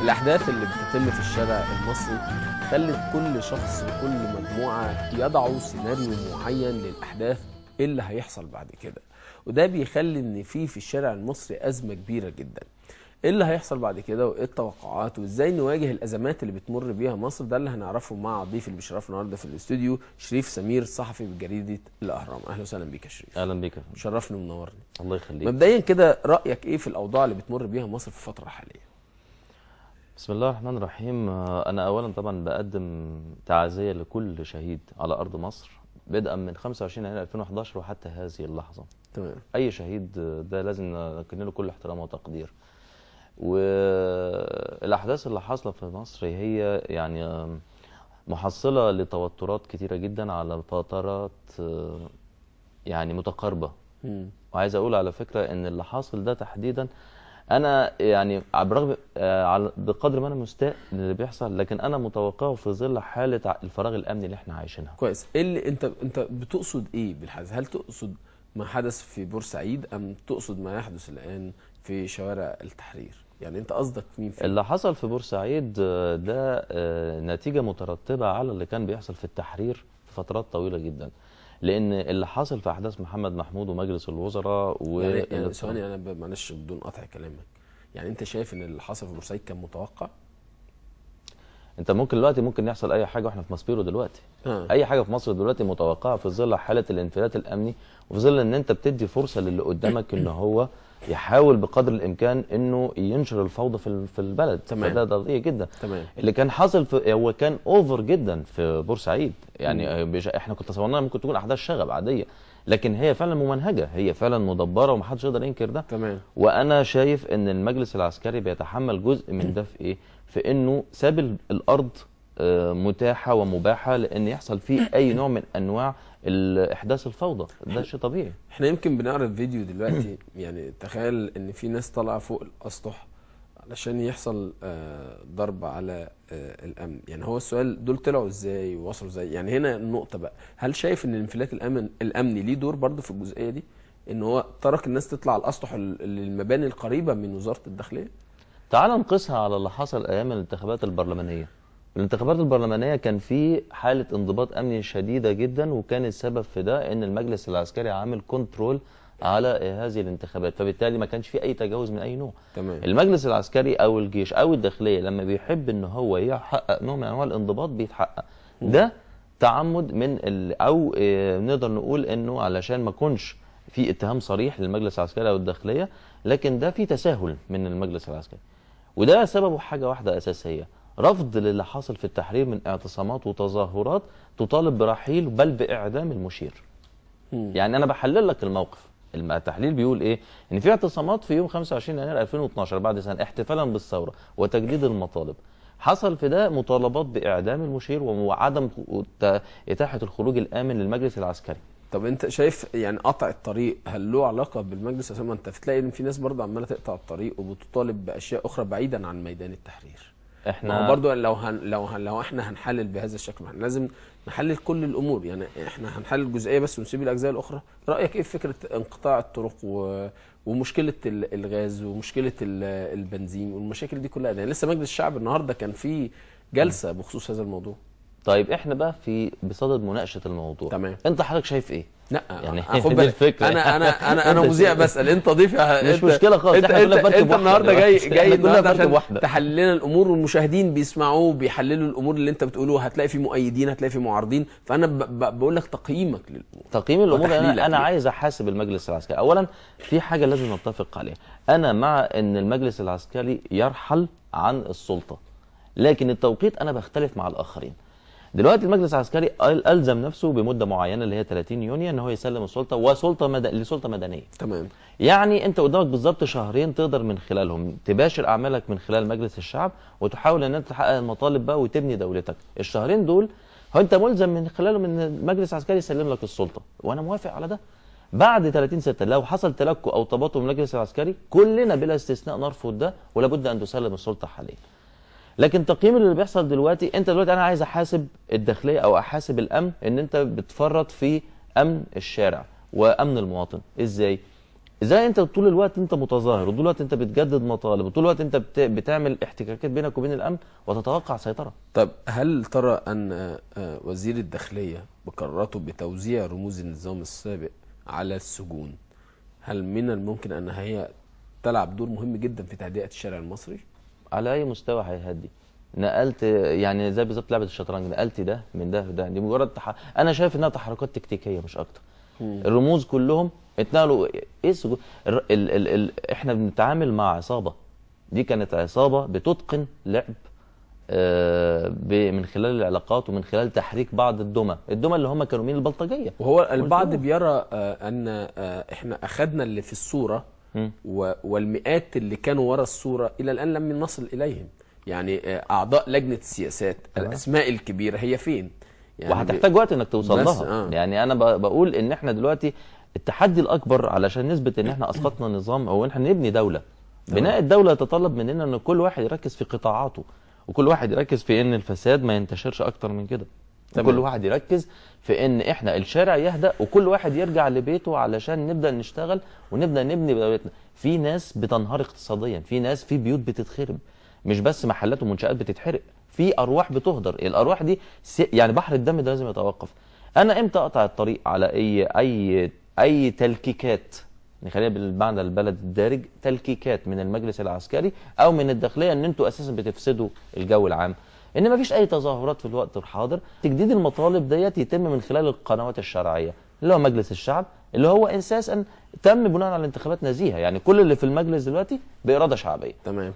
الأحداث اللي بتتم في الشارع المصري خلت كل شخص وكل مجموعة يضعوا سيناريو معين للأحداث اللي هيحصل بعد كده، وده بيخلي إن في الشارع المصري أزمة كبيرة جدا. ايه اللي هيحصل بعد كده وايه التوقعات وازاي نواجه الازمات اللي بتمر بيها مصر؟ ده اللي هنعرفه مع ضيف اللي بيشرفنا النهارده في الاستوديو، شريف سمير، صحفي بجريدة الاهرام. اهلا وسهلا بيك يا شريف. اهلا بيك، شرفني ومنورني. الله يخليك. مبدئيا كده رايك ايه في الاوضاع اللي بتمر بيها مصر في الفترة الحالية؟ بسم الله الرحمن الرحيم. انا اولا طبعا بقدم تعازيه لكل شهيد على ارض مصر بدءا من 25 يناير 2011 وحتى هذه اللحظة. تمام. اي شهيد ده لازم نكن له كل احترام وتقدير. والأحداث اللي حاصلة في مصر هي يعني محصلة لتوترات كتيرة جدا على فترات يعني متقاربة. وعايز أقول على فكرة إن اللي حاصل ده تحديدا أنا يعني برغم بقدر ما أنا مستاء من اللي بيحصل، لكن أنا متوقعه في ظل حالة الفراغ الأمني اللي إحنا عايشينها. كويس. إيه اللي أنت بتقصد إيه بالحدث؟ هل تقصد ما حدث في بورسعيد أم تقصد ما يحدث الآن في شوارع التحرير؟ يعني انت قصدك مين فيه؟ اللي حصل في بورسعيد ده نتيجة مترتبة على اللي كان بيحصل في التحرير في فترات طويلة جدا، لأن اللي حصل في أحداث محمد محمود ومجلس الوزراء و يعني ثواني، أنا معلش بدون قطع كلامك، يعني أنت شايف إن اللي حصل في بورسعيد كان متوقع؟ أنت ممكن دلوقتي ممكن يحصل أي حاجة وإحنا في ماسبيرو دلوقتي. أي حاجة في مصر دلوقتي متوقعة في ظل حالة الانفلات الأمني، وفي ظل إن أنت بتدي فرصة للي قدامك إن هو يحاول بقدر الامكان انه ينشر الفوضى في البلد. تمام. فده ضروري جدا. تمام. اللي كان حاصل هو كان over جدا في بورسعيد، يعني احنا كنت تصورنا ممكن تكون احداث شغب عادية، لكن هي فعلا ممنهجه، هي فعلا مدبره ومحدش يقدر ينكر ده. تمام. وانا شايف ان المجلس العسكري بيتحمل جزء من ده في ايه؟ في انه ساب الارض متاحة ومباحه لان يحصل فيه اي نوع من انواع احداث الفوضى، ده شيء طبيعي. احنا يمكن بنعرض فيديو دلوقتي، يعني تخيل ان في ناس طالعه فوق الاسطح علشان يحصل ضرب على الامن. يعني هو السؤال، دول طلعوا ازاي ووصلوا ازاي؟ يعني هنا النقطة بقى، هل شايف ان الانفلات الامني ليه دور برضه في الجزئية دي، ان هو ترك الناس تطلع على الاسطح للمباني القريبة من وزارة الداخلية؟ تعال نقيسها على اللي حصل ايام الانتخابات البرلمانية. الانتخابات البرلمانية كان في حالة انضباط أمني شديدة جدا، وكان السبب في ده أن المجلس العسكري عامل control على هذه الانتخابات، فبالتالي ما كانش في أي تجاوز من أي نوع. تمام. المجلس العسكري أو الجيش أو الداخلية لما بيحب أن هو يحقق نوع من أنواع الانضباط بيتحقق. ده تعمد من أو نقدر نقول أنه علشان ما كنش في اتهام صريح للمجلس العسكري أو الداخلية، لكن ده في تساهل من المجلس العسكري، وده سببه حاجة واحدة أساسية، رفض للي حصل في التحرير من اعتصامات وتظاهرات تطالب برحيل بل بإعدام المشير. يعني أنا بحلل لك الموقف. التحليل بيقول إيه؟ إن في اعتصامات في يوم 25 يناير 2012 بعد سنة احتفالا بالثورة وتجديد المطالب. حصل في ده مطالبات بإعدام المشير وعدم إتاحة الخروج الآمن للمجلس العسكري. طب أنت شايف يعني قطع الطريق هل له علاقة بالمجلس العسكري؟ ما أنت بتلاقي إن في ناس برضه عمالة تقطع الطريق وبتطالب بأشياء أخرى بعيدا عن ميدان التحرير. احنا برضو لو احنا هنحلل بهذا الشكل، احنا لازم نحلل كل الامور، يعني احنا هنحلل جزئية بس ونسيب الاجزاء الاخرى. رايك ايه في فكرة انقطاع الطرق ومشكلة الغاز ومشكلة البنزين والمشاكل دي كلها؟ يعني لسه مجلس الشعب النهارده كان في جلسه بخصوص هذا الموضوع. طيب احنا بقى في بصدد مناقشة الموضوع. تمام. انت حضرتك شايف ايه؟ لا يعني خد بالك، انا انا انا مذيع بسال، انت ضيف. مش مشكلة خالص. انت النهارده جاي النهارده عشان تحلل لنا الامور، والمشاهدين بيسمعوه بيحللوا الامور اللي انت بتقولوه، هتلاقي في مؤيدين هتلاقي في معارضين، فانا بقول لك تقييمك للامور. تقييم الامور، انا عايز احاسب المجلس العسكري. اولا في حاجة لازم نتفق عليها، انا مع ان المجلس العسكري يرحل عن السلطة، لكن التوقيت انا بختلف مع الاخرين. دلوقتي المجلس العسكري ألزم نفسه بمدة معينة اللي هي 30 يونيو ان هو يسلم السلطة وسلطة لسلطه مدنية. تمام. يعني انت قدامك بالظبط شهرين تقدر من خلالهم تباشر اعمالك من خلال مجلس الشعب وتحاول ان انت تحقق المطالب بقى وتبني دولتك. الشهرين دول هو انت ملزم من خلالهم ان المجلس العسكري يسلم لك السلطة، وانا موافق على ده. بعد 30/6 لو حصل تلكؤ او تباطؤ من المجلس العسكري كلنا بلا استثناء نرفض ده، ولابد ان تسلم السلطة حاليا. لكن تقييم اللي بيحصل دلوقتي، انت دلوقتي انا عايز احاسب الداخلية او احاسب الامن ان انت بتفرط في امن الشارع وامن المواطن. ازاي؟ ازاي انت طول الوقت انت متظاهر، وطول الوقت انت بتجدد مطالب، وطول الوقت انت بتعمل احتكاكات بينك وبين الامن وتتوقع سيطرة؟ طب هل ترى ان وزير الداخلية بقراراته بتوزيع رموز النظام السابق على السجون، هل من الممكن ان هي تلعب دور مهم جدا في تهدئه الشارع المصري؟ على اي مستوى هيهدي؟ نقلت يعني زي بالظبط لعبه الشطرنج، نقلت ده من ده وده، دي مجرد انا شايف انها تحركات تكتيكية مش اكتر. الرموز كلهم اتنقلوا. ايه السجون؟ احنا بنتعامل مع عصابة، دي كانت عصابة بتتقن لعب من خلال العلاقات ومن خلال تحريك بعض الدمى، الدمى اللي هم كانوا مين؟ البلطجيه. وهو البعض بيرى ان احنا اخذنا اللي في الصورة والمئات اللي كانوا ورا الصورة الى الان لم نصل اليهم. يعني اعضاء لجنة السياسات، الاسماء الكبيرة هي فين؟ يعني وهتحتاج وقت انك توصل لها. يعني انا بقول ان احنا دلوقتي التحدي الاكبر علشان نثبت ان احنا اسقطنا نظام او ان احنا نبني دولة. بناء الدولة يتطلب مننا ان كل واحد يركز في قطاعاته، وكل واحد يركز في ان الفساد ما ينتشرش اكتر من كده. كل واحد يركز في ان احنا الشارع يهدأ وكل واحد يرجع لبيته علشان نبدأ نشتغل ونبدأ نبني دولتنا. في ناس بتنهار اقتصاديا، في ناس في بيوت بتتخرب، مش بس محلات ومنشآت بتتحرق، في ارواح بتهدر. الارواح دي يعني بحر الدم ده لازم يتوقف. انا امتى اقطع الطريق على اي اي اي تلكيكات، نخليها بالمعنى البلد الدارج، تلكيكات من المجلس العسكري او من الداخلية ان انتوا اساسا بتفسدوا الجو العام، ان مفيش اي تظاهرات في الوقت الحاضر. تجديد المطالب ديت يتم من خلال القنوات الشرعية اللي هو مجلس الشعب، اللي هو اساسا تم بناء على انتخابات نزيهة، يعني كل اللي في المجلس دلوقتي باراده شعبية. تمام.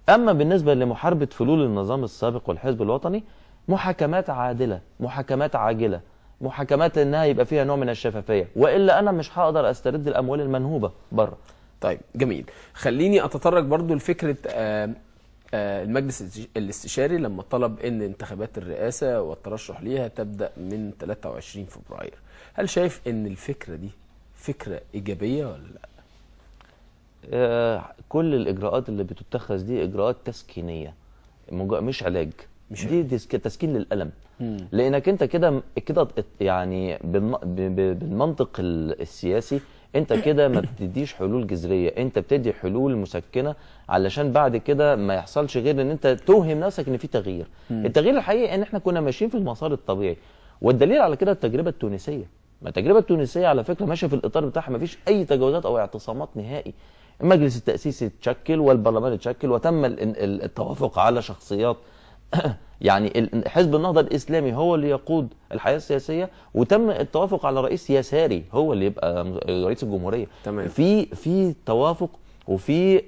اما بالنسبة لمحاربة فلول النظام السابق والحزب الوطني، محاكمات عادلة، محاكمات عاجله، محاكمات انها يبقى فيها نوع من الشفافية، والا انا مش هقدر استرد الاموال المنهوبه بره. طيب جميل. خليني اتطرق برضو لفكرة المجلس الاستشاري لما طلب ان انتخابات الرئاسة والترشح ليها تبدا من 23 فبراير. هل شايف ان الفكرة دي فكرة ايجابية ولا لا؟ كل الاجراءات اللي بتتخذ دي اجراءات تسكينيه، مش علاج، مش دي تسكين للالم. لانك انت كده كده يعني بالمنطق السياسي انت كده ما بتديش حلول جذرية، انت بتدي حلول مسكنه علشان بعد كده ما يحصلش غير ان انت توهم نفسك ان في تغيير. التغيير الحقيقي ان احنا كنا ماشيين في المسار الطبيعي، والدليل على كده التجربة التونسية. ما التجربة التونسية على فكرة ماشية في الاطار بتاعها، ما فيش اي تجاوزات او اعتصامات نهائي. المجلس التاسيسي اتشكل والبرلمان اتشكل وتم التوافق على شخصيات يعني حزب النهضة الاسلامي هو اللي يقود الحياة السياسية، وتم التوافق على رئيس يساري هو اللي يبقى رئيس الجمهورية. تمام. في توافق وفي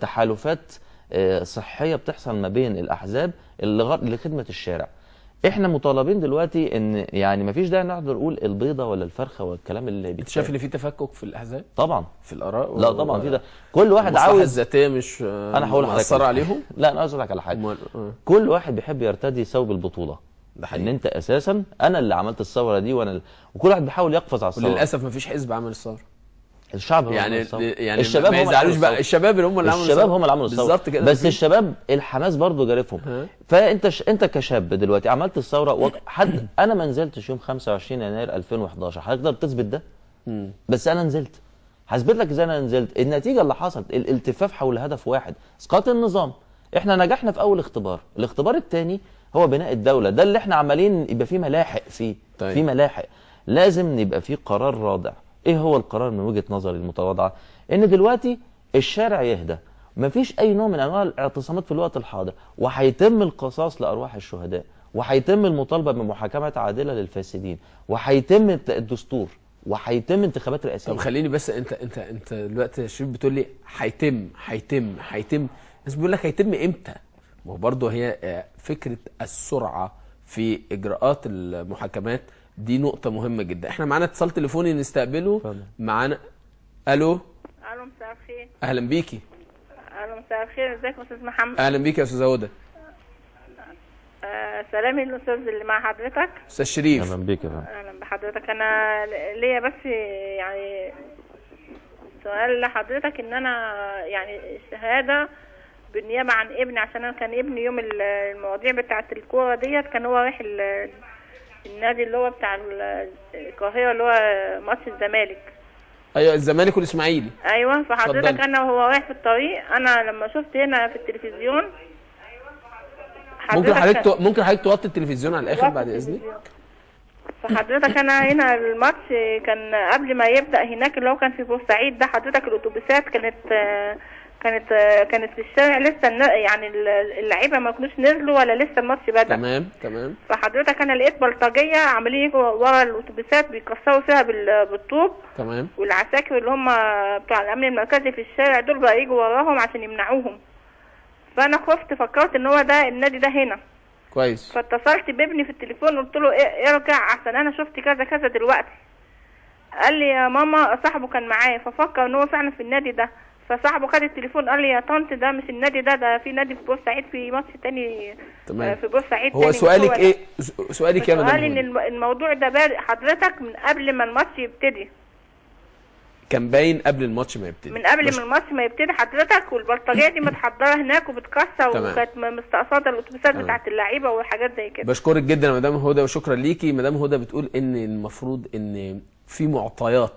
تحالفات صحية بتحصل ما بين الاحزاب لخدمة الشارع. احنا مطالبين دلوقتي ان يعني ما فيش داعي نقعد نقول البيضة ولا الفرخه والكلام اللي انت شايف ان في تفكك في الاحزاب؟ طبعا في الاراء لا طبعا في ده، كل واحد عاوز الذاتية مش انا هقول مأثره عليهم. لا انا عاوز اقول لك على حاجة. كل واحد بيحب يرتدي ثوب البطولة، ده حقيقي. ان انت اساسا انا اللي عملت الثورة دي وانا وكل واحد بيحاول يقفز على الثورة. وللاسف ما فيش حزب عمل الثورة. الشعب هو يعني الشباب ما يزعلوش بقى، الشباب اللي هم اللي عملوا الشباب هم اللي عملوا الثورة بالظبط كده. بس الشباب الحماس برضه جارفهم. فانت انت كشاب دلوقتي عملت الثورة حد انا ما نزلتش يوم 25 يناير 2011، هتقدر تثبت ده؟ بس انا نزلت، هثبت لك ازاي انا نزلت. النتيجة اللي حصلت الالتفاف حول هدف واحد، اسقاط النظام. احنا نجحنا في اول اختبار، الاختبار الثاني هو بناء الدولة، ده اللي احنا عمالين يبقى فيه ملاحق فيه. طيب. في ملاحق، لازم يبقى فيه قرار رادع. ايه هو القرار من وجهة نظري المتواضعة؟ ان دلوقتي الشارع يهدى، مفيش اي نوع من انواع الاعتصامات في الوقت الحاضر، وهيتم القصاص لارواح الشهداء، وهيتم المطالبة بمحاكمة عادلة للفاسدين، وهيتم الدستور، وهيتم انتخابات رئاسية. طب خليني بس انت انت انت دلوقتي يا شريف بتقول لي هيتم هيتم هيتم، الناس بيقول لك هيتم امتى؟ ما هو برضه هي فكرة السرعة في اجراءات المحاكمات دي نقطة مهمة جدا. احنا معانا اتصال تليفوني نستقبله. معانا الو. الو مساء الخير. اهلا بيكي. الو مساء الخير، ازيك يا استاذ محمد؟ اهلا بيكي يا استاذة هدى. سلامي للاستاذ اللي مع حضرتك، استاذ شريف. اهلا بيك يا فندم. اهلا بحضرتك. انا ليا بس يعني سؤال لحضرتك، ان انا يعني شهادة بالنيابة عن ابني، عشان انا كان ابني يوم المواضيع بتاعة الكورة ديت كان هو رايح النادي اللي هو بتاع القاهرة اللي هو ماتش الزمالك. ايوه الزمالك والاسماعيلي. ايوه فحضرتك انا وهو رايح في الطريق، انا لما شفت هنا في التلفزيون. ممكن حضرتك توطي التلفزيون على الاخر بعد اذنك؟ فحضرتك انا هنا الماتش كان قبل ما يبدا هناك اللي هو كان في بورسعيد ده، حضرتك الاتوبيسات كانت في الشارع لسه، يعني اللعيبة ما كانوش نزلوا ولا لسه الماتش بدا. تمام تمام. فحضرتك انا لقيت بلطجيه عمالين يجوا ورا الاتوبيسات بيكسروا فيها بالطوب. تمام. والعساكر اللي هم بتوع الامن المركزي في الشارع دول بقى يجوا وراهم عشان يمنعوهم. فانا خفت، فكرت ان هو ده النادي ده هنا. كويس. فاتصلت بابني في التليفون قلت له إيه ارجع عشان انا شفت كذا كذا دلوقتي. قال لي يا ماما، صاحبه كان معايا ففكر ان هو فعلا في النادي ده، فصاحبه خد التليفون قال لي يا طنط ده مش النادي ده، ده في نادي في بورسعيد، في ماتش تاني. تمام. في بورسعيد. هو سؤالك ايه؟ سؤالك يا مدام؟ سؤالي ان الموضوع ده بادئ حضرتك من قبل ما الماتش يبتدي. كان باين قبل الماتش ما يبتدي. من قبل ما الماتش ما يبتدي حضرتك، والبلطجيه دي متحضره هناك وبتكسر، وكانت مستقصده الاتوبيسات بتاعت اللعيبة وحاجات زي كده. بشكرك جدا يا مدام هدى وشكرا ليكي. مدام هدى بتقول ان المفروض ان في معطيات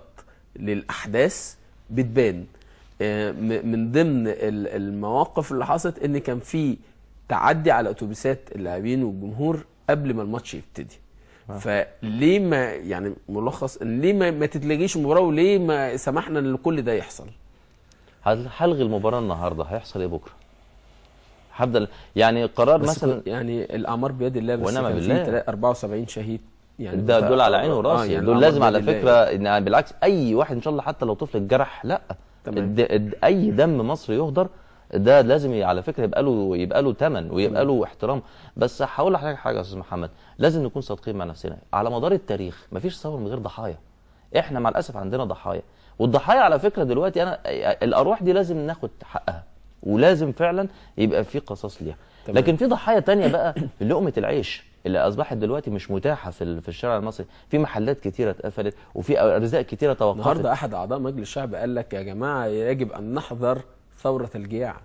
للاحداث بتبان. من ضمن المواقف اللي حصلت ان كان في تعدي على اتوبيسات اللاعبين والجمهور قبل ما الماتش يبتدي. فليه ما يعني ملخص ان ليه ما تتلغيش المباراة، وليه ما سمحنا ان كل ده يحصل؟ هلغي المباراة النهارده، هيحصل ايه بكره؟ هفضل يعني قرار مثلا، يعني الاعمار بيد الله، بس كان في 74 شهيد يعني، ده دول على عيني وراسي، يعني دول لازم على فكرة يعني بالعكس اي واحد ان شاء الله حتى لو طفل اتجرح، لا اي دم مصري يهدر ده لازم على فكرة يبقى له ثمن ويبقى له احترام. بس هقول لحضرتك حاجة يا استاذ محمد، لازم نكون صادقين مع نفسنا. على مدار التاريخ مفيش ثورة من غير ضحايا. احنا مع الاسف عندنا ضحايا، والضحايا على فكرة دلوقتي انا الارواح دي لازم ناخد حقها، ولازم فعلا يبقى في قصاص ليها. لكن في ضحايا تانية بقى لقمة العيش اللي اصبحت دلوقتي مش متاحة في الشارع المصري، في محلات كتيرة اتقفلت وفي ارزاق كتيرة توقفت. النهارده احد اعضاء مجلس الشعب قال لك يا جماعة يجب ان نحذر ثورة الجياع.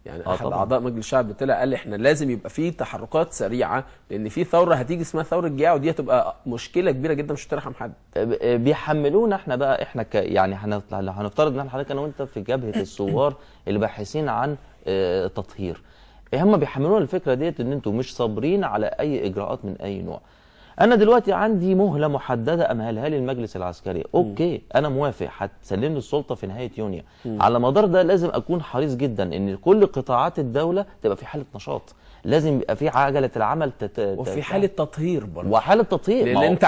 يعني احد اعضاء مجلس الشعب طلع قال احنا لازم يبقى في تحركات سريعة، لان في ثورة هتيجي اسمها ثورة الجياع، ودي هتبقى مشكلة كبيرة جدا مش هترحم حد. بيحملونا احنا بقى، احنا يعني هنفترض ان احنا حضرتك انا وانت في جبهة الثوار اللي باحثين عن تطهير، هم بيحملونا الفكرة ديت ان انتم مش صابرين على اي اجراءات من اي نوع. انا دلوقتي عندي مهله محددة امهلها لي المجلس العسكري، okay انا موافق، هتسلمني السلطة في نهاية يونيو. على مدار ده لازم اكون حريص جدا ان كل قطاعات الدولة تبقى في حاله نشاط، لازم يبقى في عجله العمل وفي حاله تطهير برضه، وحاله تطهير، لان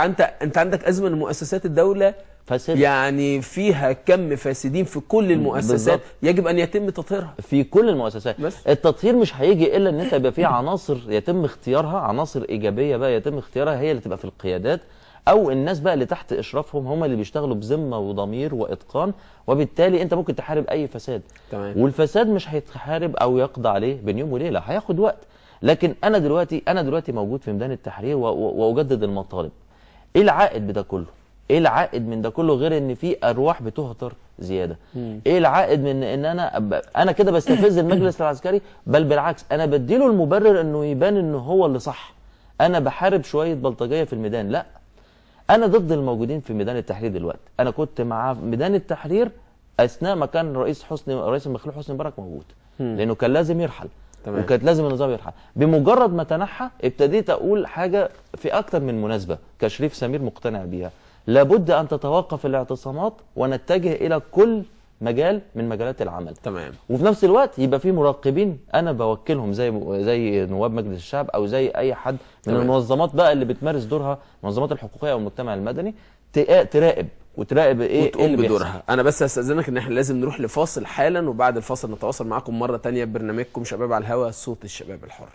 انت عندك ازمة ان مؤسسات الدولة فاسدة، يعني فيها كم فاسدين في كل المؤسسات. بالزبط. يجب ان يتم تطهيرها في كل المؤسسات. بس التطهير مش هيجي الا ان انت يبقى في عناصر يتم اختيارها، عناصر ايجابية بقى يتم اختيارها، هي اللي تبقى في القيادات، او الناس بقى اللي تحت اشرافهم هم اللي بيشتغلوا بذمه وضمير واتقان، وبالتالي انت ممكن تحارب اي فساد. تمام. والفساد مش هيتحارب او يقضى عليه بين يوم وليلة، هياخد وقت. لكن انا دلوقتي موجود في ميدان التحرير واجدد المطالب. ايه العائد بده كله؟ ايه العائد من ده كله غير ان في ارواح بتهدر زيادة؟ ايه العائد من ان انا كده بستفز المجلس العسكري؟ بل بالعكس انا بديله المبرر انه يبان انه هو اللي صح. انا بحارب شوية بلطجيه في الميدان، لا، انا ضد الموجودين في ميدان التحرير دلوقتي. انا كنت مع ميدان التحرير اثناء ما كان رئيس المخلوع حسني مبارك موجود، لانه كان لازم يرحل. تمام. وكانت لازم النظام يرحل. بمجرد ما تنحى ابتديت اقول حاجة في اكتر من مناسبة كشريف سمير مقتنع بيها، لابد ان تتوقف الاعتصامات ونتجه الى كل مجال من مجالات العمل. تمام. وفي نفس الوقت يبقى في مراقبين انا بوكلهم زي نواب مجلس الشعب او زي اي حد من المنظمات بقى اللي بتمارس دورها، المنظمات الحقوقية او المجتمع المدني، تراقب وتراقب ايه وتقوم بدورها. انا بس هستاذنك ان احنا لازم نروح لفاصل حالا، وبعد الفاصل نتواصل معاكم مرة ثانية ببرنامجكم شباب على الهوا، صوت الشباب الحر.